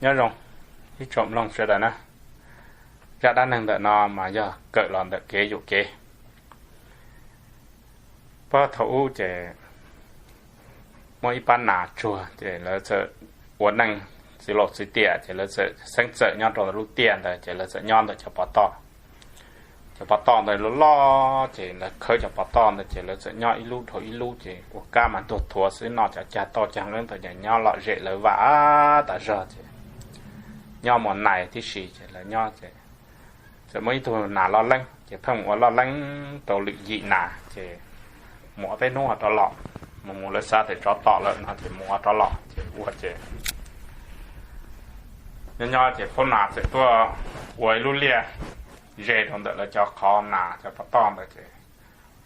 Nyob zoo ib tsoom mloog sawv daws na. Zaj dab neeg ntawm no mas yog kawm los ntawm kev yuam kev. Puag thaum ub ces muaj ib pab nas tsuag ces lawv txawm ua neej txiv laus txiv tiam ces lawv txawm xeeb txawm nyob rau lub tiaj ntawd ces lawv txawm nyob ntawm cov pov toj. Cov pov toj ntawd loj loj ces lawv khawb cov pov toj ntawd ces lawv txawm nyob ib lub dhau ib lub ces ua kab mas ntuag thuav xwb, noj cov cag tauj cag nqeeb ntawd ces nyob lom zem lawv vam tas zog ces nyob mus nais tib si ces lawv nyob ces txawm muaj ib tug nas loj leeb ces pheej mus ua loj leeb rau lwm yim nas ces mus ob peb hnub ho rov los, mus mus lawv xav tias tsov tom lawm no ces mus ua rov los ces ua ces nyob nyob ces phaub nas txawm tuaj ua ib lub liaj ze rau ntawm lawv cov qhov nas cov pov toj ntawd ces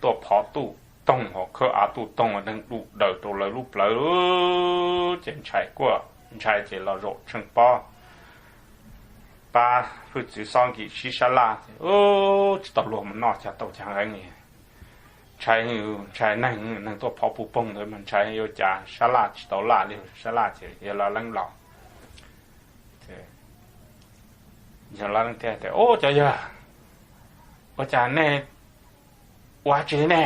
tuaj phov tuj toog hauv khawb av tuj toog neeg du daws rau lawv lub plawv ces ntshai kuj ntshai ces los zaum tsheej pob pab hwj txwv xob nkim sib sab laj ces tsis tau luag mus noj cag tauj cag nqeeb li. Ntshai, ntshai neeg, neeg tuaj phov puj poog ntawd mas ntshai yuav cas sab laj tsis tau laj li, sab laj ces yog loj leeb los. Yog loj leeb thiaj tias, Ub, cov yawg, ua cas nej ua dab tsi ne?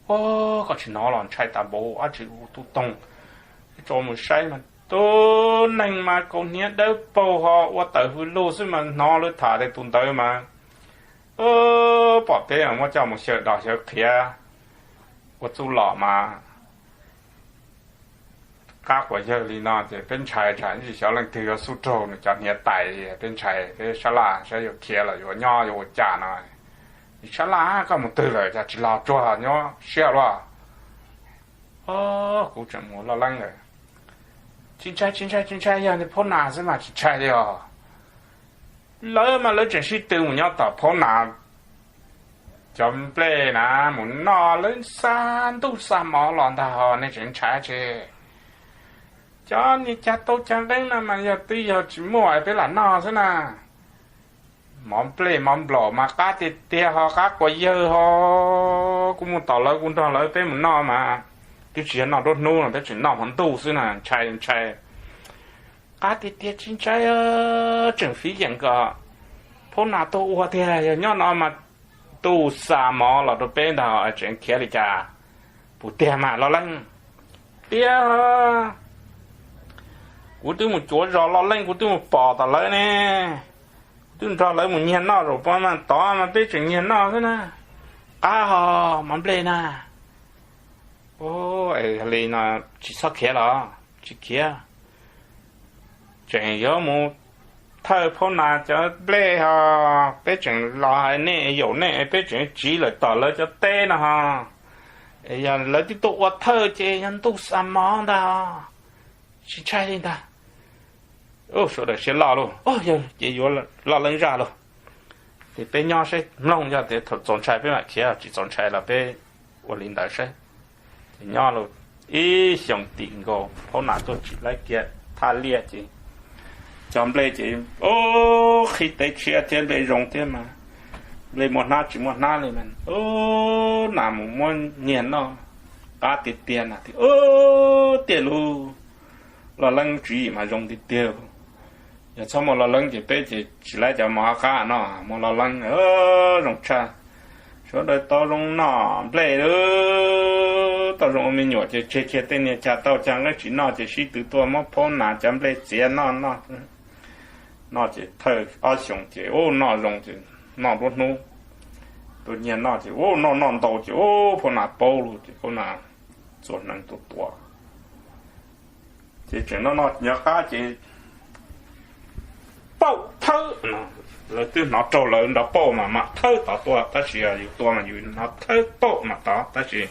Ub, koj tsis hnov los ntshai tas npaum, dab tsi ua tuj toog. Tso mus saib mas tus neeg mas kaus hniav dawb paug ho ua tawm hws lug xwb mas hnov lawv tham tias tus ntawd mas pom peb muab coj mus xyaw dos xyaw qhiav ua txuj lom mas qab quas yawg li no ces peb ntshai tsam ntsis xyov leej twg yuav xub raug nws cov hniav tais, peb ntshai peb sab laj saib yuav khiav los yuav nyob yuav ua cas no. Sab laj, koj mus twg lawm cas tsis los tsuag nyob siab luaj? Kuv tseem mus loj leeb lawm. Tsis ntshai, tsis ntshai, tsis ntshai, yog niag phaub nas xwb mas tsis ntshai li os. Lawv mas lawv tseem sib tw mus nyob tom phaub nas cov nplej na mus noj, lawv xa ntuj xa mov los ntag ho nej tseem ntshai tsi? Cov niag cag tauj cag nqeeb no mas yog twb yog tsis muaj peb lam noj xwb na. Mov nplej mov nplaum mas qab tiag tiag ho qab quas yawg ho. Kuv mus tom lawv, kuv nrog lawv peb mus noj mas twb tsis yog noj nruab hnub no, peb tseem noj hmo ntuj xwb na, ntshai ntshai. Qab tiag tiag tsis ntshai, tseem fiv yeem kom phaub nas tuaj ua tiag, yog nyob no mas ntuj xa mov los rau peb ntag, tseem khiav li cas? Puas tiag mas loj leeb? Tiag, kuv twb mus cuav zos loj leeb, kuv twb mus pom tom lawv ne, kuv twb nrog lawv mus nyiag noj zaum pov mas tod mas peb tseem nyiag noj xwb na. Qab ho mov nplej na. Yog li no tsis txhob khiav los? Tsis khiav. Tseem yuav mus thawj phaub nas cov nplej ho, peb tseem los hais nej yaum nej, peb tseem tsiv lawm tom lawv cov teb no ho. Yog lawv twb tuaj ua thawj ces yog ntuj xa mov ntag, tsis ntshai li ntag. Sawv daws siab loj lauj, yog ces yuav loj leeb zaj lauj. Ces peb nyob saib mloog, yog tias thaum txaus ntshai peb mam khiav, tsis txaus ntshai los peb ua li ntawd saib. Ces nyob los ib xyoos tim nkaus phaub nas tuaj tsim laib kiag thaj liaj ces cov nplej ces qhib teb tshiab thiab nplej zoo thiab mas, nplej muaj hnab tsis muaj hnab li mas, nas mus muab nyiag noj, qab tiag tiag, nas tias tiag lauj, loj leeb tswv yim mas zoo tiag tiag. Yog txhob muaj loj leeb ces peb ces tsis laib cov mov qab no, muaj loj leeb zoo tshaj. Sawv daws tau zoo noj nplej, tau zoo ua me nyuam ces tseg kiag tej niag cag tauj cag nqeeb tsis noj ces sib tw tuaj muab phaub nas cov nplej txiav noj noj. Noj ces thawj ob xyoos ces ub noj zoo ces noj nruab hnub. Tuaj nyiag noj ces ub noj noj ntau ces ub phaub nas paub lauj ces phaub nas txua hneev tuaj tua. Ces tseem noj noj nyob qab ces pauj thawb no, lawv twb hnov raug lawv nrov pauj mas mam thawb tod tuaj, tab sis yus tua mas yus hnov thawb pauj mas tod, tab sis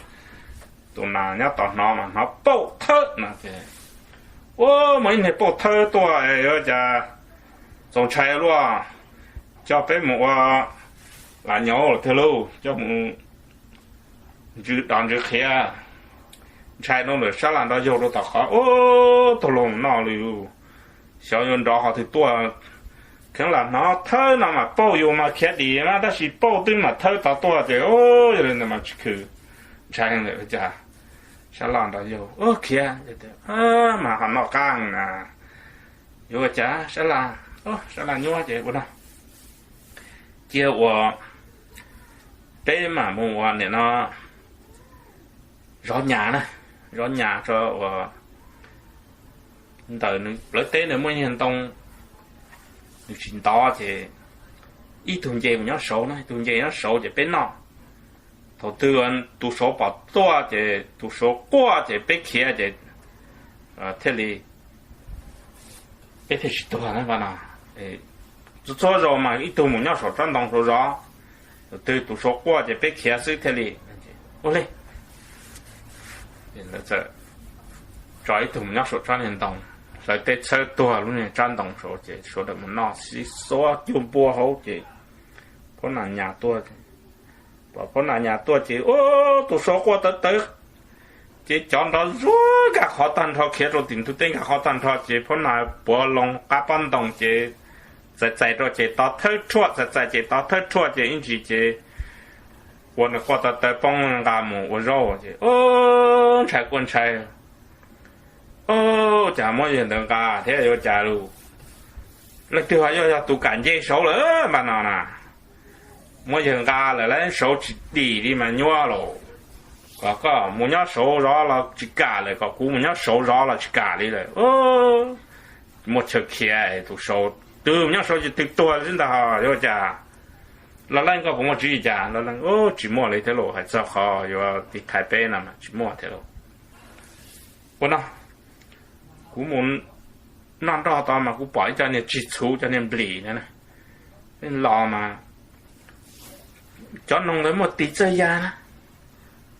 tus nas nyob tod hnov mas hnov pauj thawb no ces ua muaj ib niag pauj thawb tuaj, yuav cas txaus ntshai luaj, coj peb mus ua lam nyaub lawm tiag lauj, coj mus ntsws dov ntsws qhiav, ntshai no lawm sab laj nrov yaug rau tom qhov ub tug los noj li. Xyov yuav nrov qhov twg tuaj, kheev lam hnov thawb no mas pauj yus mas khiav dim na, tab sis pauj twb mam thawb tod tuaj ces yog li ntawd mas tsis khwv, ntshai lawm cas sab laj nrov yaug khiav mas ho noj qab na. Yuav ua cas sab laj, sab laj nyuaj ces ua no, cia ua peb mam mus ua nim no zov nyas na, zov nyas rau ua ntawm nws plawv teb nws muaj nyuag ntoo, nws tsis ntov ces ib tug nce mus nyob saud na, ib tug nce nyob saud ces peb noj. Thaum twg tus saud pom tuaj ces tus saud quaj ces peb khiav ces thiaj li peb thiaj tsis tuag na no. Txhua zaus mas ib tug mus nyob saum tsob ntoo saud zov, thaum twg tus saud quaj ces peb khiav xwb thiaj li ua li. Tso ib tug mus nyob saum tsob niag ntoo, hlawv teb txhawb tuag lub niag tsob ntoo saud ces sawv daws mus noj xib xuab cuag npua hauv ces phob nas nyas tuaj. Pom phob nas nyas tuaj ces tus saud quaj tawv tawv ces cov nrov zuag nkag qhov tag nrho, khiav rau tim ntug teb nkag qhov tag nrho ces phob nas puav loo qab pob ntoo ces txais txais rau ces tov thawb rhuaj, txais txais ces tov thawb rhuaj ces ib ntsis ces ua nws quaj tawv tawv poob nqa mus ua zaub ces ntshai quaj ntshai. Ua cas muab yawg ntawd nqa thiab yuav cas lus, leej twg ho yuav yog tus kam nce saud lawm mas no na. Muab yawg nqa lawm lawv saud tsis dim li mas nyuaj los, kom koj mus nyob saud zov los tsis kam lawm, kom kuv mus nyob saud zov los tsis kam li lawm. Muaj chaw khiav tus saud, twg mus nyob saud ces twg tuag xwb ntag, yuav cas? Los leej koj puas muaj tswv yim cas? Los leej tsis muaj li thiab los, hais txog qhov yuav tiv thaiv peb no mas tsis muaj thiab los. Ua no, kuv mus noj nroj tod mas kuv pom ib co niag tsis txhuv, cov niag nplis na, los mas cov noog ntawd muaj tis txawj ya na.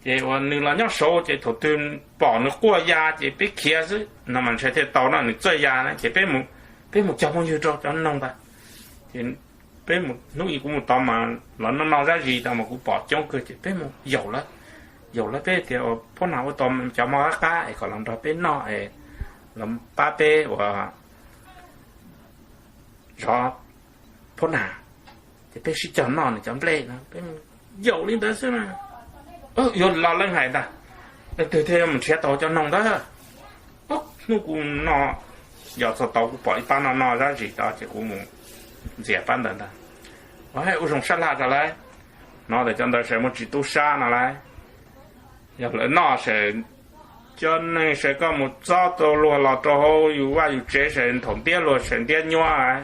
Ces uas nws los nyob saud ces thaum twg pom nws quaj ya ces peb khiav xwb no mas ntshai thiaj tau no, nws txawj ya na ces peb mus cog phooj ywg rau cov noog ntawd. Ces peb mus hnub ib kuv mus tod mas los noj noj zab zis tod mas kuv pom coob kawg ces peb mus yaum lawv, yaum lawv peb tias phob nas ua tau cov mov qab qab es kom los nrog peb noj es los pab peb uas zov phob nas, ces peb sib cog noj nws cov nplej no. Peb yaum li ntawd xwb na. Yuav los leej hais ntag, leej twg thiaj yuav mus nrhiav tau cov noog ntawd? Hnub kuv noj, yog txog tau kuv pom ib pab noj noj zab zis tod ces kuv mus ntxias pab ntawd ntag. Ua zoo sab laj rau lawv, hnov tias cov ntawd sawv muaj tsis tub sab no lawm. Yog lawv noj sawv, cov neeg sawv koj mus txob tau luag los rau hauv yus vaj yus tsev sawv, thaum ntiab luag sawv ntiab nyuab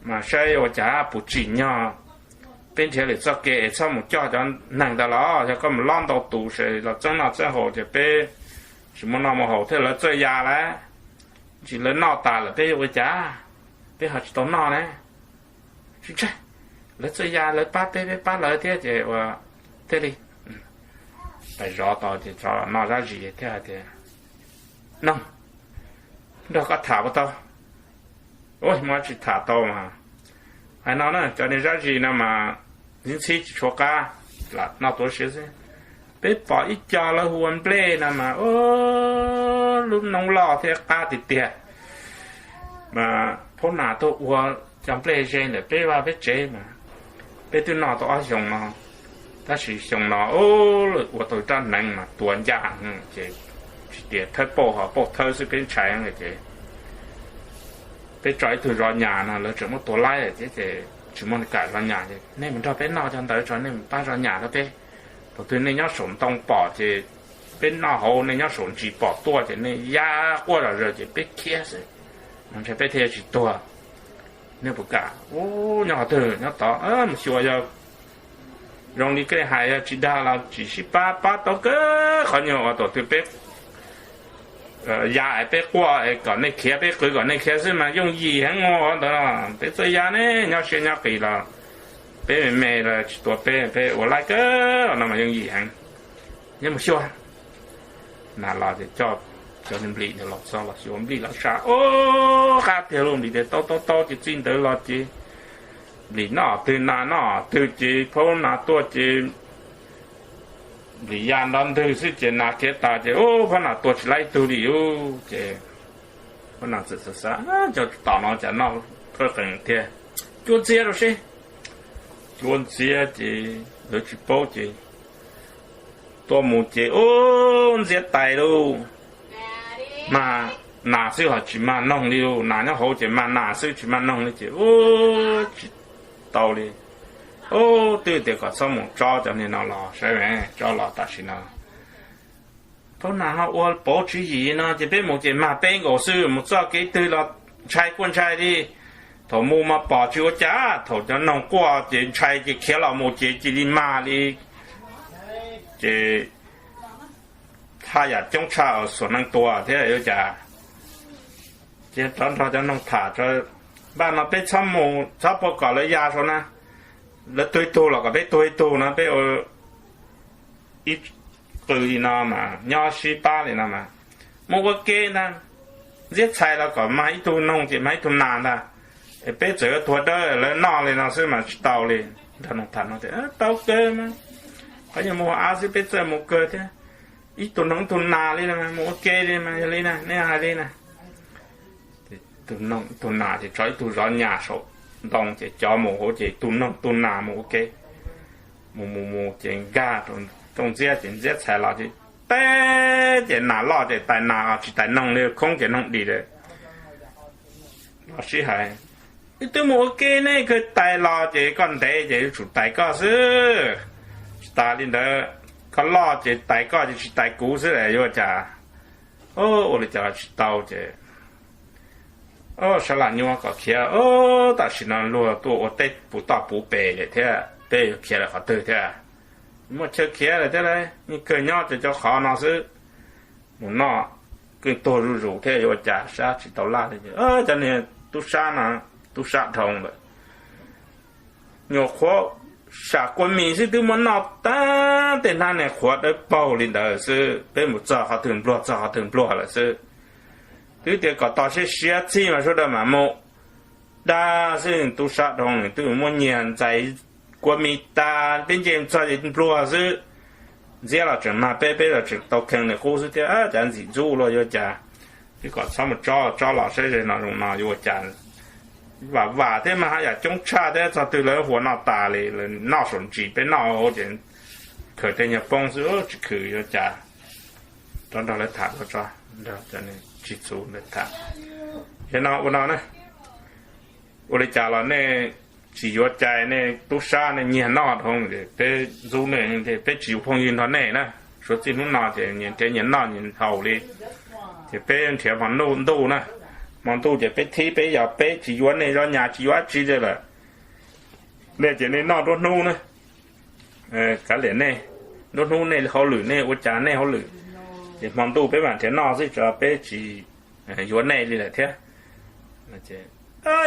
mas saib ua cas puas tsim nyog. Peb nrhiav lwm txoj kev es txhob mus coj cov neeg ntawd los, yog koj mus lob ntau tus sawv los txeeb noj txeeb haus ces peb tsis muaj noj muaj haus thiab, lawv txawj ya lawm. Tsis lawv noj tas lawm peb yuav ua cas? Peb ho tsis tau noj ne. Tsis ntshai, lawv txawj ya lawv pab peb, peb pab lawv thiab ces ua thiaj li. Pais zov tod ces tso los noj zab zis thiab hais tias, noog, nrog koj tham puas tau? Ua, muab tsis tham tau mas. Hais no na, cov niag zab zis no mas ntxhib ntxhib tsis tshua qab, lam noj tuav siav xwb. Peb pom ib co lawv hu ua nplej no mas lub noob loj thiab qab tiag tiag. Mas phob nas tuaj ua cov nplej ze ntawm peb vaj peb tsev mas peb twb noj tau ob xyoos no, tab sis xyoo no ua tau rab hneev mas tuav ncaj ces tsis tias thawb pauj ho pauj thawb xwb peb ntshai ces peb tso ib tug zov nyas no lawv tseem muab tua laib thiab ces tsis muaj neeg kam zov nyas ces nej mus nrog peb noj cov ntawd tso, nej mus pab zov nyas rau peb. Thaum twg nej nyob saum ntoo pom ces peb noj hauv, nej nyob saum ntsis pom tuaj ces nej ya quaj zom zaws ces peb khiav xwb. Ntshai peb thiaj tsis tuag. Nej puas kam? Ub, nyob qhov twg? Nyob tod. Mus xyuas, yog zoo li koj hais yog tsis dag los tsis sib pab, pab tau kawg qhov nyuag uas thaum twg peb ya es peb quaj es kom nej khiav, peb qw kom nej khiav xwb mas yooj yim heev ua ntawd. Peb txawj ya ne, nyob siab nyob qis los peb me me los tsis tua peb, peb ua laib kawg no mas yooj yim heev. Nyob mus xyuas. Nas los ces coj cov nplis ntawd los txog los xyuas nplis los sab ub, qab tiag lauj. Nplis tias tau tau tau ces txij ntawd los ces nplis noj twg nas noj twg ces phob nas tuaj ces nplis ya nrov ntwg xwb ces nas khiav tas ces ub, phob nas tua tsis laib ib tug li ub ces phob nas txawm xav xav, cov tom no cas noj qawj qees thiab, cuab ntxiab rau seb. Cuab ntxiab ces lawv tsis paub ces tua mus ces ub, ntxiab tais lauj. Mas nas xwb ho tsis mag noog li, nas nyob hauv ces mag nas xwb tsis mag noog li ces u, tsis tau li. U, twb tias kom txhob mus tso cov niag no los saib, tso los tam sim no pab nas ho ua pauv tswv yim no ces peb mus ces mag peb nkaus xwb, mus txoj kev twg los ntshai kuj ntshai li. Thaum mus mas pom tsis ua cas, thaum cov noog quaj ces ntshai ces khiav los mus ces cia li mag li. Ces haj yam coob tshaj xuas neeg tua thiab yuav cas. Ces rov nrog cov noog tham, npaj no peb txhob mus, txhob pub kom lawv ya saud na, lawv tuag ib tug los kom peb tuag ib tug no, peb ua ib qw li no mas nyob sib pab li no mas mus ua ke ntag. Ntxiab txhais los kom mag ib tug noog ces mag ib tug nas ntag, es peb txawm yuav tuag dawb lawv noj li no xwb mas tsis tau li. Nrog noog tham no tias tau kawg mas, qhov nyuag mus ua av xwb peb txawj mus kawg thiab, ib tug noog ib tug nas li no mus ua ke li mas yog li na nej hais li na. Tus noog tus nas ces tso ib tug zov nyas saum ntoo ces cov mus hauv ces tus noog tus nas mus ua ke. Mus mus mus ces nkag rau rooj ntxiab ces ntxiab txhais los ces teb ces nas loj ces tais nas tsis tais noog li, khoob ces noog dim lawm. Los sib hais, wb twb mus ua ke ne, kawg tais los ces koj ntev ces yuav tsum tais koj xwb. Tsis tas li ntawd, koj loj ces tais koj ces tsis tais kuv xwb las yuav cas. Ua li cas los tsis tau ces sab laj nyuaj kom khiav, tam sim no luag tuaj ua teb puv toj puv pes lawm thiab peb yuav khiav lawm qhov twg thiab. Muaj chaw khiav lawm thiab lauj, yeej kawg nyob cov cov qhov no xwb. Mus noj kawg tuag zuj zus thiab yuav ua cas, sab tsis tau laj li. Cov niag tub sab no, tub sab dhau lawm, nyuam qhuav sam kua mis xwb twb muab noj tag, tej hnab niag qhuav dawb paug li ntawd xwb, peb mus txog qhov twg npluag txog qhov twg npluag lawm xwb. Twb tias kom tos siab siab txhij mas sawv daws mam mus. Dag xwb, tub sab dhau nws twb muab nyiag ntxais kua mis tas, peb nce txog ces npluag xwb. Ntxiab los tseem mag peb, peb los tseem tau kheev nws qub xwb thiab, cas ntxim ntxub luaj yuav cas. Twb kom txhob mus tso, tso los saib ze no zoo no yuav ua cas. Vam vam thiab mas haj yam coob tshaj thiab, txog twg lawv hu ua noj tas li, lawv noj saum ntsis peb noj hauv ces khwv tej nyuag poob xwb tsis khwv yuav cas. Rov nrog lawv tham dua tso, nrog cov tsis txhuv ntawd tham. Yog no ua no na, ua li cas los nej tsis yuav cai, nej tub sab nej nyiag noj dhau, peb ntxub nej, peb tsis yus phooj ywg nrog nej na. Suav txij hnub no ces nyias nrhiav nyias noj nyias haus li. Ces peb nrhiav hmo ntuj na, hmo ntuj ces peb thib peb yog peb tsis yuav nej zov nyas tsis yuav dab tsi li lawm. Nej ces nej noj nruab hnub na, kav liam nej, nruab hnub nej hauj lwm nej ua cas nej hauj lwm. Ces hmo ntuj peb mam nrhiav noj xwb, tso peb tsis yuav nej li lawm thiab.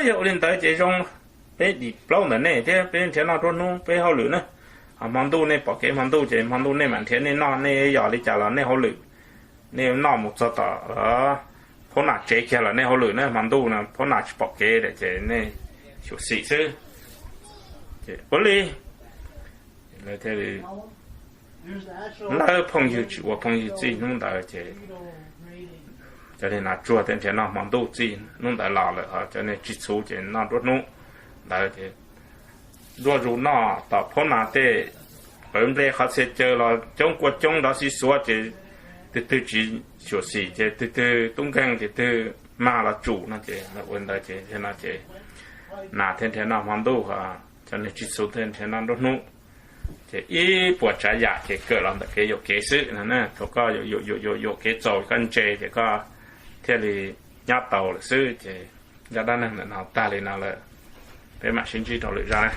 Yog ua li ntawd ces zoo, peb dim plaub ntawm nej thiab peb nrhiav noj nruab hnub peb hauj lwm na. Ho hmo ntuj nej pom kev hmo ntuj ces hmo ntuj nej mam nrhiav nej noj, nej yog li cas los nej hauj lwm. Nej noj mus txog tom phaub nas tsev kiag los nej hauj lwm na, hmo ntuj no phaub nas tsis pom kev lawm ces nej xyuam xim xwb. Ces ua li lawv thiaj li, lawv phooj ywg tsis ua phooj ywg txij hnub ntawd ces cov niag nas tsuag thiaj nrhiav noj hmo ntuj txij hnub ntawd los lawm, ho cov niag tsis txhuv ces noj nruab hnub ntawd ces zuaj zus noj tom phaub nas tej, qawv nplej qhov txhia caw los coob kua coob nrov xi xuav ces twg twg tsis xyuam xim ces twg twg tub nkeeg ces twg mag los tsum no ces ua ntawd ces no ces nas thiaj nrhiav noj hmo ntuj, cov niag tsis txhuv thiaj nrhiav noj nruab hnub. Ces ib puas tsav yam ces kawm los ntawm kev yuam kev xwb no. Thaum koj yuam yuam yuam yuam kev txaus koj ntse ces koj thiaj li nyob tau lawm xwb. Ces zaj dab neeg ntawm no tag li no lawm, peb mam sib ntsib rau lwm zaj na.